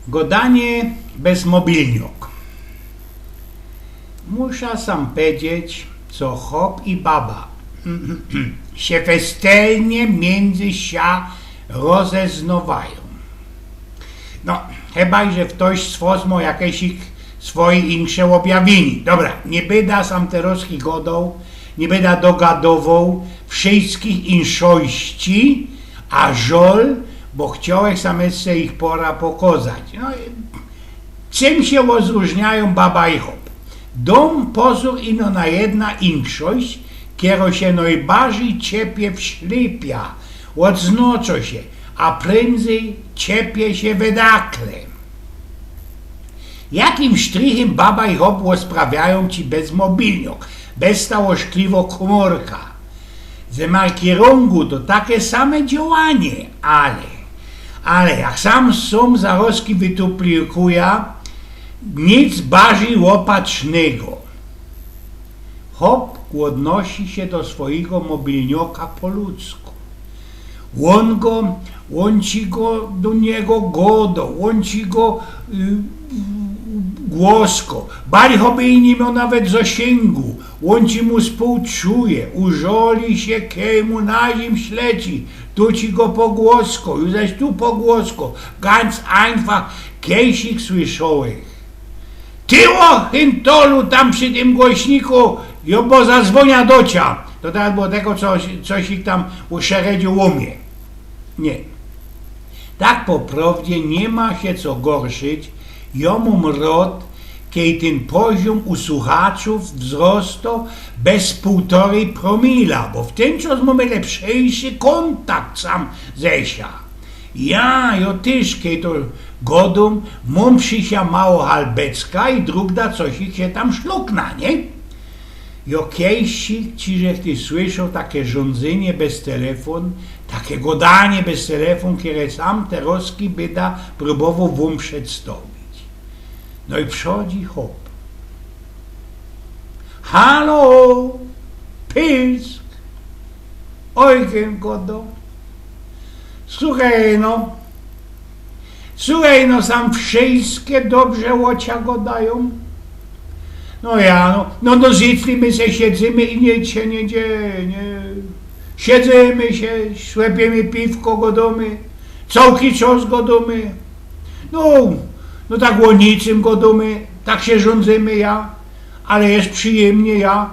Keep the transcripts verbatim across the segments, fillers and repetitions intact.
Godanie bez mobilniok. Musza sam powiedzieć, co chop i baba sie festelnie między sia rozeznowajōm. No, chyba, że ftoś swozmo jakeś ich swoje insze objawini. Dobra, nie byda sam terozki godoł, nie byda dogadowoł wszyskich inszości, a żol, bo chciołech sam jeszcze ich pora pokozać. No, czym sie rozrōżniajōm baba i chop? Dōm pozōr ino na jedna inszość, kiero sie nojbardzij ciepie wślipia, ôdznoczo sie, a prędzyj ciepie sie wydakle. Jakim sztrichym baba i chop rozprawiajōm ci bez mobilniok, bez ta ôszkliwo kōmōrka? Ze markierōngu to take same dziołanie, ale, ale jak sam sōm zarozki wytuplikuja, nic bardzij ôpatrznego. Chop ôdnosi sie do swojigo mobilnioka po ludzku. Ôn go, ôn ci go do niego godo, ôn ci go y, głosko. Bali choby i niy mioł nawet zosiyngu. Ôn ci mu spółczuje, użoli sie kej mu na zim śleci. Tu ci go pogłosko, już zaś tu pogłosko. Ganz einfach, kejsik słyszołech. Ty, ô, Hintolu, tam przi tym głośniku, jo, bo zazwonia do cia. To tak było tego, co, coś ich tam uszeredził u mie. Nie. Tak po prowdzie niy ma sie co gorszyć, jo mōm rod, kej tyn poziōm u słuchaczōw wzrosto bez pōłtorej promila, bo w tyn czas mōmy lepszyjszy kōntakt sam ze sia. Ja, jo tyż, kej to godōm, mōm przi sia mało halbecka i drugda coś ich sie tam szlukna, nie? Jo kejsik ci żech ty słyszoł take rzōndzynie bez telefōn, take godanie bez telefōn, kere sam terozki byda prōbowoł wōm przedstawić. No i przodzi chop. Halo! Pysk! Ojgyn godo. Suchej no. Suchej no, sam wszyjske dobrze ô cia godajōm. No ja, no, no, no, zjedzmy se, siedzymy i nic sie niy dzieje, nie? Siedzymy se, słepiymy piwko, godōmy. Cołki czas godōmy. No, no tak ô niczym godōmy, tak sie rzōndzymy, ja. Ale je przijymnie, ja.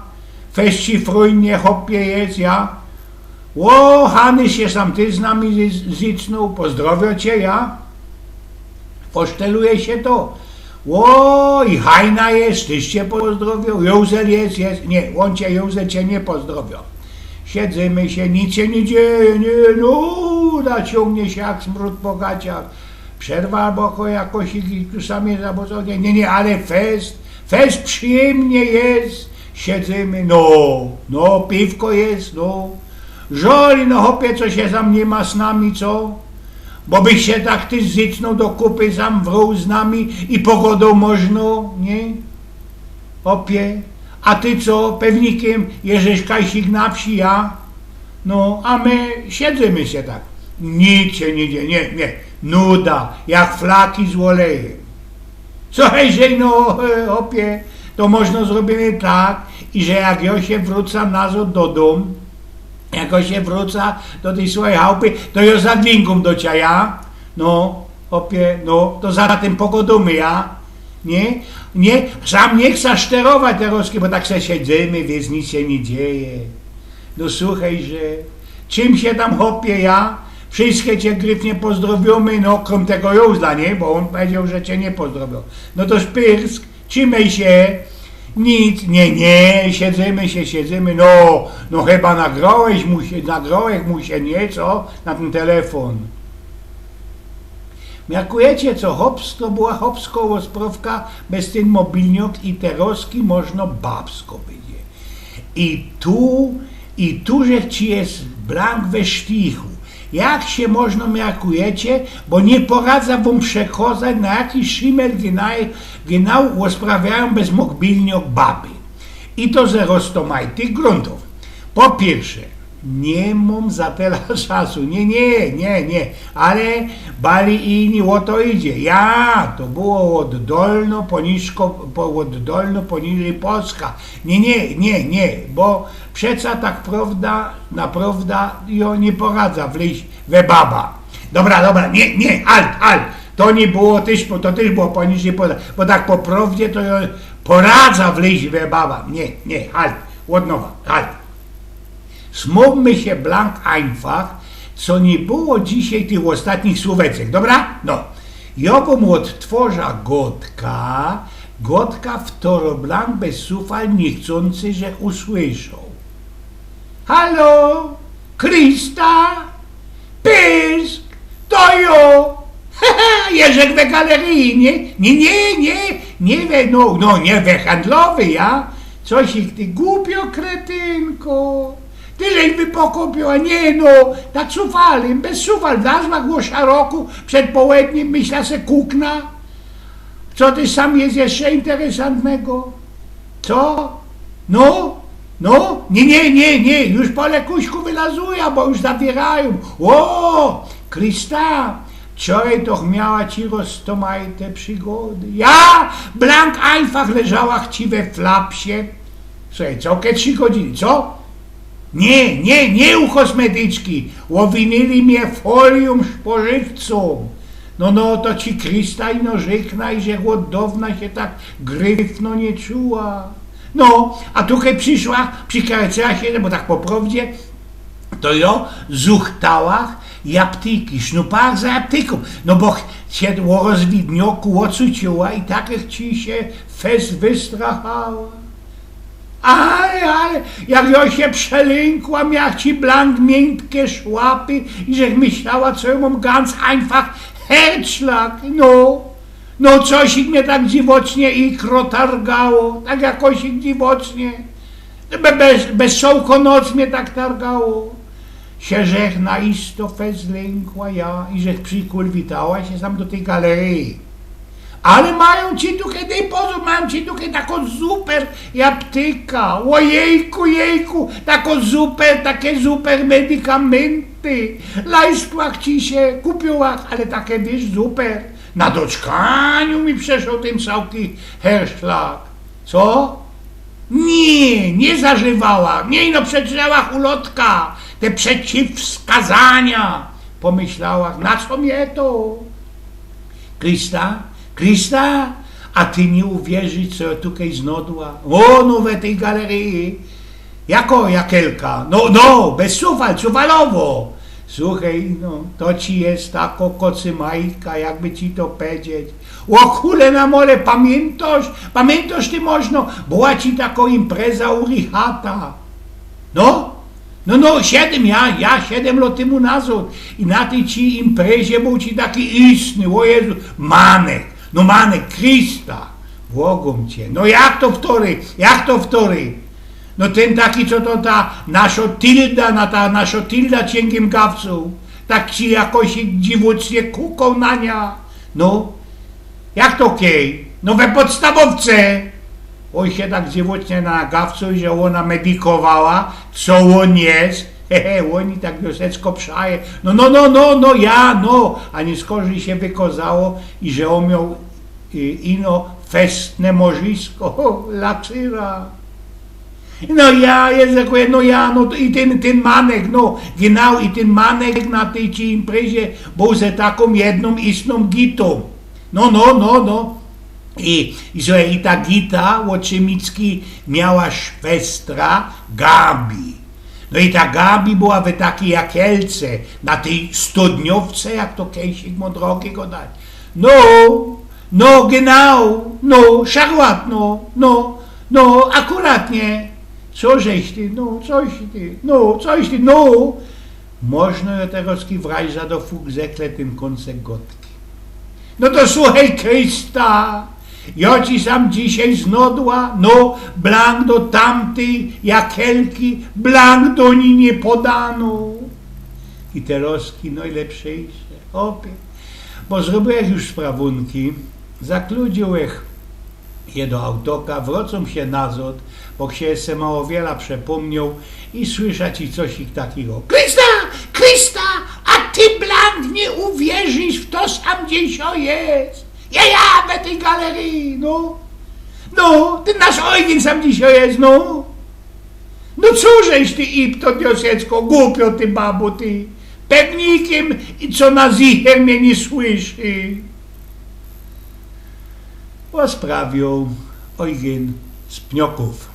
Fest ci frojnie, chopie, je, ja. Ô, Hanyś sie sam ty z nami zy- zicnōł, pozdrowio cie, ja. Poszteluje sie to. Ô, i Hajna je, tyż cie pozdrowio. Józel je, je, nie, ôn cie, Józel cie niy pozdrowio. Siedzymy se, nic sie niy dzieje, nie, no, naciōngnie sie jak smrōd po gaciach. Przerwa, bo jakoś ich tu sam je zawodzenie. Nie, nie, ale fest, fest przijymnie je, siedzymy, no, no, piwko je, no. Żoli, no, chopie, co sie sam niy ma z nami, co? Bo bych sie tak ty zicnōł do kupy, sam wrōł z nami i pogodoł możno, nie? Chopie, a ty co, pewnikym jeżeś kajsik na wsi, ja? No, a my siedzymy se tak. Nic sie niy dzieje, nie, nie. Nuda, jak flaki z ôlejym. Suchej, no, e, chopie, to możno zrobiymy tak, i że jak jo sie wrōca nazod do dōm, jak jo sie wrōca do tyj swojij chałpy, to jo zadwingōm do cia, ja? No, chopie, no, to za tym pogodōmy, ja? Nie? Nie? Sam niy chca szterować terozki, bo tak se siedzymy, wiync nic sie niy dzieje. No suchej, że czym sie tam, chopie, ja? Wszyjske cie gryfnie pozdrowiymy, no, krōm tego Józla, nie? Bo ôn powiedzioł, że cie niy pozdrowio. No to szpyrsk, trzimej sie. Nic, nie, nie, siedzymy se, siedzymy, no, no chyba nagrołeś mu sie, nagrołeś mu sie, nie, co? Na tyn telefōn. Miarkujecie, co chopsko była, chopsko ôsprowka bez tyn mobilniok i terozki możno babsko bydzie. I tu, i tu, że ci je blank we sztichu. Jak sie możno miarkujecie, bo niy poradzã wōm przekozać, na jaki szimel gynał, gynał ôsprawiajōm bez mobilniok baby. I to ze roztōmajtych gruntōw. Po piyrsze, Niy mōm za tela czasu. Niy, niy, niy, niy. Ale bali i inni ô to idzie. Ja, to było ôd Dolno Poniżko, po, ôd Dolno Poniżyj Polska. Niy, niy, niy, niy, bo przeca tak prowda, na prowda jo niy poradza wlyź we baba. Dobra, dobra, niy, niy, halt, halt. To niy było tyż, to tyż było poniżyj Polska, bo tak po prowdzie to jo poradza wlyź we baba. Niy, niy, halt. Ôd nowa, halt. Smōwmy sie blank einfach, co niy było dzisiej tych ôstatnich słōweczek, dobra? No. Jo wōm ôdtworza godka, godka, wtoro blank bez sufal niechcōncy, że usłyszoł. Halo? Krista? Pysk? To jo! Jerzek we galeryji, niy? Niy, niy, niy, niy we, no, no, niy we handlowyj, ja? Coś ich ty głupio, kretynko. Ty żeś by pokupiła, niy no, na sufalym, bez sufal, wlazła gło szaroku przed połedniym, myśla se kukna. Co ty sam jest jeszcze interesantnego? Co? No? No? Niy, niy, niy, niy, już po lekuśku wylazuja, bo już zawiyrajōm. Ô! Krista, wczorej doch miała ci roztomajte przigody. Ja blank einfach leżała ci we flapsie. Słuchej, całke trzy godziny, co? Niy, niy, niy u kosmetyczki. Ôwinyli mie foliōm spożywcōm. No, no, to ci Krista ino rzyknaj, że ôd downa sie tak gryfno niy czuła. No, a tukej przyszła, przykręcyła sie, no bo tak po prowdzie, to jo zuchtałach japtyki, sznupałach za japtykōm. No bo ch-, sie ô rozwidnioku ôcuciła i takech ci sie fest wystrachała. Ale, ale, jak jo sie przelykła, miała ci blank miyntke szłapy i żech myślała, co jo mōm ganz einfach Herzschlag, no. No, coś ich mie tak dziwocznie ikro targało, tak jakoś ich dziwocznie. Be-, bez, bez szołko noc mie tak targało. Sie żech na isto fest zlykła ja i żech przykulwitała sie sam do tyj galeryji. Ale majōm ci tukej, dej pozōr, majōm ci tukej takõ super japtyka. Ôjejku, jejku, takõ super, take super medykamynty. Lajskłach ci sie, kupiłach, ale take, wiysz, super. Na doczkaniu mi przeszoł tyn sałki Herzschlag. Co? Niy, niy zażywała, niy, no, przeczytała ulotka, te przeciwwskazania. Pomyślała, na co mie to? Krista? Krista? A ty niy uwierzysz, co jo tukej znodła. Ô, no, we tyj galeryji. Jako jakelka? No, no, bez sufal, sufalowo. Słuchej, no, to ci jest tako kocymajka, jakby ci to powiedzieć. Ô, chule na mole, pamiyntŏsz? Pamiyntŏsz ty, możno, była ci tako impreza u Richata. No? No, no, siedym, ja, ja siedym lot tymu nazŏd. I na tyj ci imprezie bōł ci taki istny, ô Jezu, Manek. No, Manek, Krista. Błogōm cie. No jak to wtory? Jak to wtory? No, tyn taki, co to ta naszo Tilda, na ta naszo Tilda ciynkim gawcu. Tak ci jakoś dziwucznie kukoł na niã. No. Jak to kej? No, we podstawowce. Ôj, sie tak dziwucznie na gawcu, że ôna medykowała, co ôn jest. He, he, ôn tak wiosecko przaje. No, no, no, no, no, ja, no. A niy skorzij sie wykozało, i że ôn mioł, y, ino festne morzisko, lacyra. No ja, Jezu, no ja, no to i tyn, tyn Manek, no, genau, i tyn Manek na tyj ci imprezie bōł ze takōm jednōm istnōm Gitōm. No, no, no, no. I, i słuchej, i ta Gita Ôczymicki miała szwestra Gabi. No i ta Gabi była we takij jakelce, na tyj studniowce, jak to kejsik mōndroki gŏdali. No, no, genau, no, szarłat, no, no, no, akuratnie. Co żeś ty, no, coś ty, no, coś ty, no. Możno jo terŏzki wrajza do fukzekle tyn kōnsek gŏdki. No to słuchej, Krista, jo ci sam dzisiej znodła, no, blank do tamtyj jakelki, blank do nij niy podano. I terŏzki nojlepszejsze, chopie. Bo zrobiłech już sprawōnki, zakludziłech Je do autoka, wrōcōm sie nazŏd, bo sie se mało wiela przepōmnioł i słyszã ci coś takigo: „Krysta! Krysta! A ty, Blank, niy uwierzisz, fto sam dzisiŏj je! Ja, ja, we tyj galeryji, no! No, tyn nasz Ojgyn sam dzisiŏj je, no!” „No cōżeś ty, Ipto, dziecko, gupio ty, babo, ty! Pewnikym, i co na zicher mie niy słyszy!” Ôsprawiōł Ojgyn z Pniokōw.